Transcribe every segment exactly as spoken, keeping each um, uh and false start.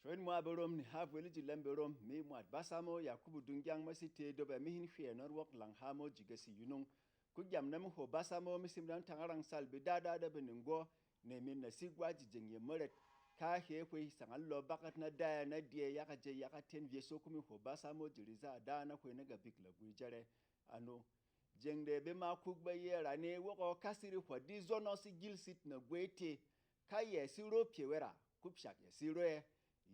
Shwin mwa berom ni ha vwel ji lem berom, mi mwat basa mo Yakubu Dungyang ma si te dobe mi hin hwiɛ nɔn wok lang ha mo ji gasi yunung. Ku gyam na mi hwo basa mo mi sim dan tang arang sal bi dada da be ninggo, ne min na si gwa ji jeng ye meret. Ka he hwe sangal lo bakat na daya na die yaka je yaka ten vye so ku mi hwo basa mo ji riza da na hwe na ga bik la gwi jare. Ano, jeng de be ma kuk ba ye rane wok o kasiri hwa di zono si gil sit na gwe te. Ka yɛ si ro pyɛ wɛra, kupshak yɛ si ro ɛ.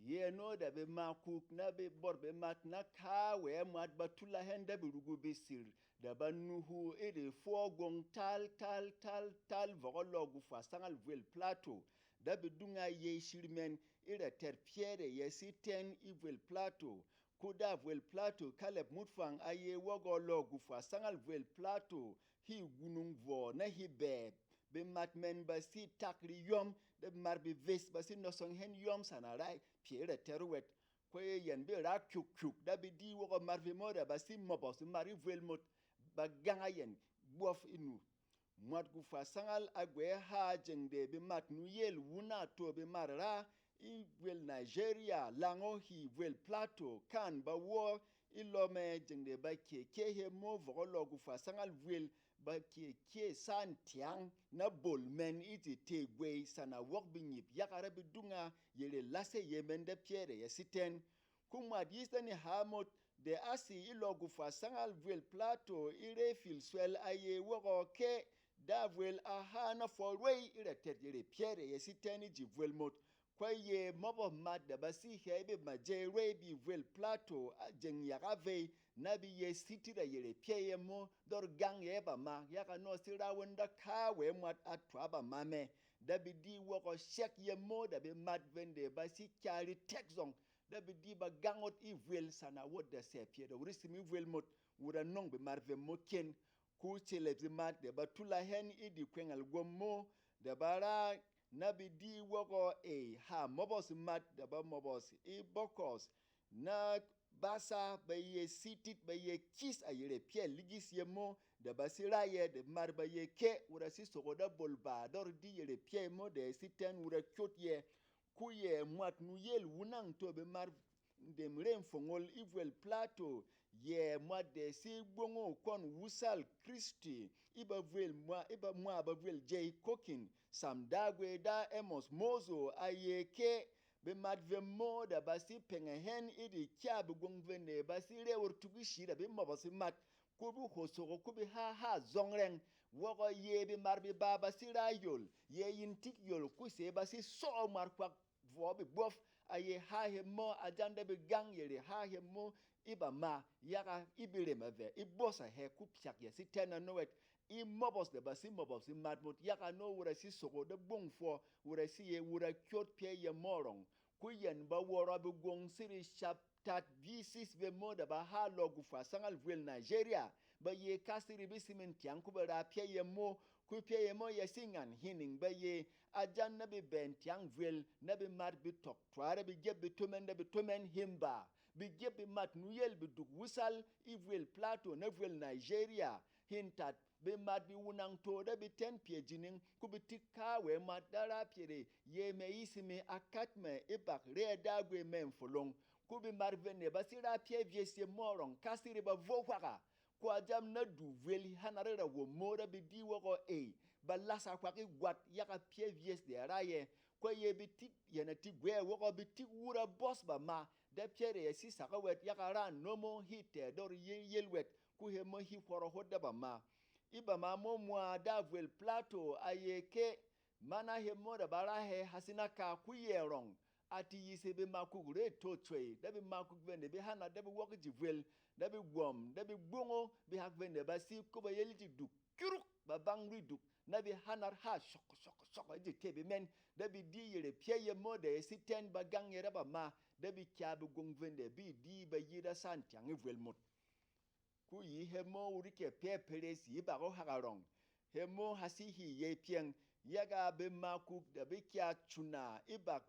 Yɛ no da be ma kuk na be bor be mat na ka wɛ mwat ba tula hɛn da be rugu be sir, da ba nuhu e de fo gong tal tal tal tal vɔgɔ lɔ gu fwa sangal vwel Plato, da be dunga ye shirmɛn e da tɛr pyɛ de yɛ si tɛn e vwel Plato. Ku da vwel Plato Kalɛp Mutfang a ye wɔgɔ lɔ gu fwa sangal vwel Plato, hi gunung vɔ na hi bɛɛp. Bemat mɛn ba si tak reyɔm, de mar beves ba si nɔsɔng hɛn yɔm sana rai pyɛ e ra tɛr wɛt. Ko ye yɛn be ra kyuk-kyuk da be di wɔgɔ mar vemo da ba si mɔbɔs mar e vwel mot, ba ganga yɛn gbɔf e nu. Mwat gu fwa sangal a gwɛ ha jeng de bemat nuyel wuna to bemat ra e vwel Nigeria, lango hi vwel Plato, kan ba wɔ e lɔ mɛ jeng de ba keke he mo vɔgɔ lɔ gu fwa sangal vwel, ba keke sa ntyang na bol mɛn e ji tei gwey sana wɔk benyip yaka ra be dunga yere lase ye mɛn da pyɛ de ya sitɛn. Ku mwat yis da ni ha mot de a si e lɔ gu fwa sangal vwel Plato e re fil swɛl a ye wɔgɔ ke da vwel a ha na fɔ rwey e ra tɛt yere pyɛ de ya sitɛn e ji vwel mot. Kwa ye mɔbɔ mat da ba si hɛ e be maje rwey bi vwel Plato a jeng yaga vey na be ye siti ra yere pyɛ yemo dor gang ye ba ma yaga nɔ si ra won da ka we mwat a twa ba ma mɛ. Da be di wɔgɔ shɛk yemo da be mat vende ba si kyari tɛk zɔng, da be di ba gang ot e vwel sana wot da sɛ pyɛ da wuri simi vwel mot wura nɔng be mat vemo ken. Ku chelep zimat de ba tula hɛn e di kweng algwom mo, de ba ra na be di wɔgɔ e ha mɔbɔs mat de ba mɔbɔs e bɔkɔs na basa ba ye sitit ba ye kis a yere pyɛ ligis ye mo, de ba si ra ye de mar ba ye ke wura si soko da bol ba dor di yere pyɛ mo de si tɛn wura kyot ye. Ku yɛ mwat nuyel wunang to be mar ndem re fongol e vwel Plato, yɛ mwat de si gbongo kwɔn wusal Kristi e ba vwel mwa e ba mwa ba vwel jey kokin sam dagwe da Amos Mozo a ye ke. Be mat vemo da ba si penge hɛn e de kya be gwong vene ba si re wor tugi shi da be mɔbɔ si mat. Ku be hosoko ku be ha ha zɔngrɛng. Wɔgɔ ye be mar be ba ba si ra yol ye yin tik yol ku se ba si sɔɔ mwar kwak vɔ be bwɔf a ye ha hemo a jan da be gang yere ha hemo e ba ma yaga e be rem a vɛ e bɔs a hɛ ku pyak ya si tɛn a nowɛt. E mɔbɔs de ba si mɔbɔs e mat mot yaga no wura si soko da bong fɔ wura si ye wura kyot pyɛ ye mɔrɔng. Ku yɛn ba wɔrɔ be gwong siri shap tat vi sis vemo da ba ha lɔ gu fwa sangal vwel Nigeria, ba ye kasiri be simin tyang ku ba ra pyɛ yemo ku pyɛ yemo ya si ngan hining ba ye a jan na be bɛn tyang vwel na be mat be tɔk twara be gyep be tomen da be tomen himba be gyep be mat nuyel be duk wusal e vwel Plato na vwel Nigeria hin tat. Be mat be wunang to da be tɛn pyɛ jining ku be tik ka we mat da ra pyɛ de ye mɛ yi simi a kat mɛ e bak re dagwe mɛ folong. Ku be mat vene ba si ra pyɛ vyes ye mɔrɔng kasiri ba vo hwaga. Ku a jam na du vwel hana re ra wo mo da be di wɔgɔ e ba lasa hwak e gwat yaga pyɛ vyes de ra ye. Ko ye be tik yɛn a ti gwɛ wɔgɔ be tik wura bɔs ba ma da pyɛ de ya si saka wɛt yaga ra nomo hi tɛ dor yel yel wɛt. Ku hemo hi hwɔrɔ hot da ba ma. E ba ma mo mwa da vwel Plato a ye ke. Mana hemo da ba ra hɛ hasina ka ku yɛ rɔng. A ti yi se be makuk re to chwey da be makuk vende be hana da be wɔk ji vwel da be gwɔm da be gbongo be hak vende ba si ko ba yel ji duk kyuruk ba bang ri duk na be hanar ha shɔk shɔk shɔk ji te be mɛn da be di yere pyɛ yemo da ye si tɛn ba gang yere ba ma da be kya be gwong vende be di ba yi da san tyang e vwel mot. Ku yi hemo wuri kɛ pɛ peres yi bak o haka rɔng. Hemo ha si hi ye pyɛng yaga be makuk da be kya chuna e bak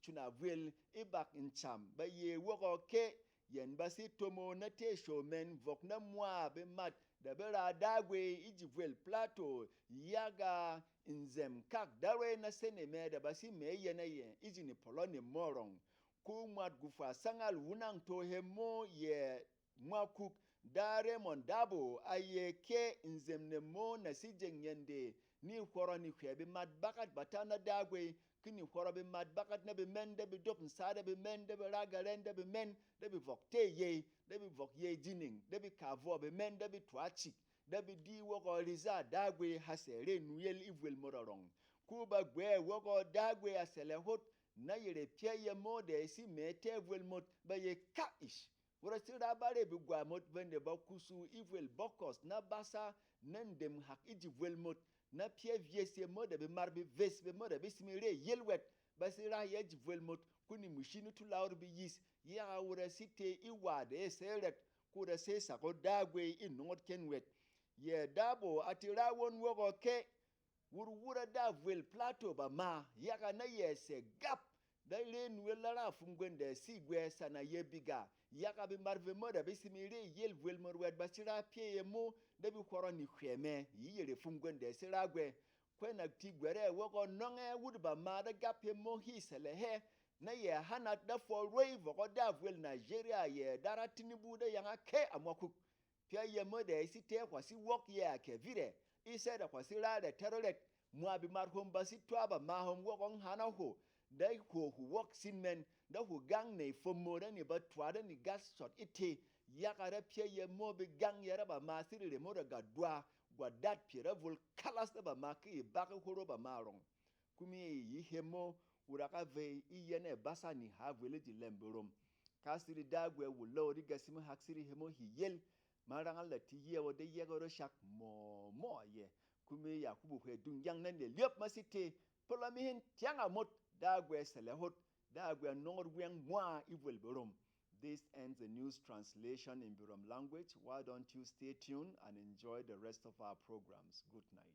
cuna vwel e bak ncham ba ye wɔgɔ ke. Yɛn ba si tomo na te shomɛn vɔk na mwa be mat da be ra dagwe e ji vwel Plato yaga nzɛm kak darwe na sene mɛ da ba si mɛ yɛn a yɛ e ji ni pɔlɔ ne mɔrɔng. Ko mwat gwufwa sangal wunang to hemo yɛ mwakuk Da Raymond Dabo a yɛ ke nzemne mo na si jeng nyɛn de ni hwɔrɔ ni hwɛ bemat bakat bata na Dagwe, ke ni hwɔrɔ bemat bakat na bemɛn de bedop nsa de bemɛn de beraga rɛn de bemɛn de bevɔk teyey de bevɔk yey jining de bekavɔ bemɛn de betwa cik de bedi wɔgɔ riza Dagwe ha sɛ re nuyel e vwel mot arɔng. Ko ba gwɛ wɔgɔ Dagwe a sɛlɛ hot na yere pyɛ yemo de si mɛ tɛ vwel mot ba ye ka ish. Wura si ra ba re begwa mot vende ba kusu e vwel bɔkɔs na basa na ndem hak e ji vwel mot na pyɛ vyes yemo de bemar beves bemo de besimi re yel wɛt ba si ra ye ji vwel mot. Ko ni mushi ni tula wot beyis yaga wura si te e wa de e sɛ rɛt. Ko da sɛ sako Dagwe e nungot ken wɛt. Yɛ Dabo a ti ra won wɔgɔ ke wurwura da vwel Plato ba ma yaga na yɛ sɛ gap da re nuwel la ra fungwende si gwɛ sana ye biga yaga bemar vemo da besimi re yel vwel mot wɛt ba si ra pyɛ yemo da bi hwɔrɔ ni hwɛ mɛ yi yere fungwende si ra gwɛ. Kwɛnak ti gwɛrɛ wɔgɔ nɔng ɛ wut ba ma da gap hemo hi sɛlɛ hɛ na yɛ hanat da fɔ rwey vɔgɔ da vwel Nigeria yɛ dara Tinubu da yanga kɛ a mwakuk. Pyɛ yemo de e si tɛ hwa si wɔk yɛ a kɛ vire e sɛ de hwa si ra rɛt tɛrɔ rɛt. Mwa bemar hom ba si twa ba ma hom wɔk ong hana hwo da hwo hwo wɔk sin mɛn da hwo gang ney fommo da ni ba twa da ni gas shɔt e te. Yaga da pyɛ yemo begang yɛ da ba ma si rere mo da ga dwa gwa dat pyɛ da vul kalas da ba ma ke e bak e horo ba ma rɔng. Kumi yi hemo wura ka vey e yɛn ɛ basa ni ha vwel e ji lɛm berom. Ka siri Dagwe wulou ri gasi mi hak siri hemo hi yel. Ma rangal da ti yɛ wo de yɛgɛ ro shak mɔ mɔ yɛ. Kumi ya kubu hwe dung yang nan de liop ma si te. Polo mi hin tyang a mot Dagwe sele hot. Dagwe nongor weng mwa e vwel berom. This ends the news translation in Birom language. Why don't you stay tuned and enjoy the rest of our programs? Good night.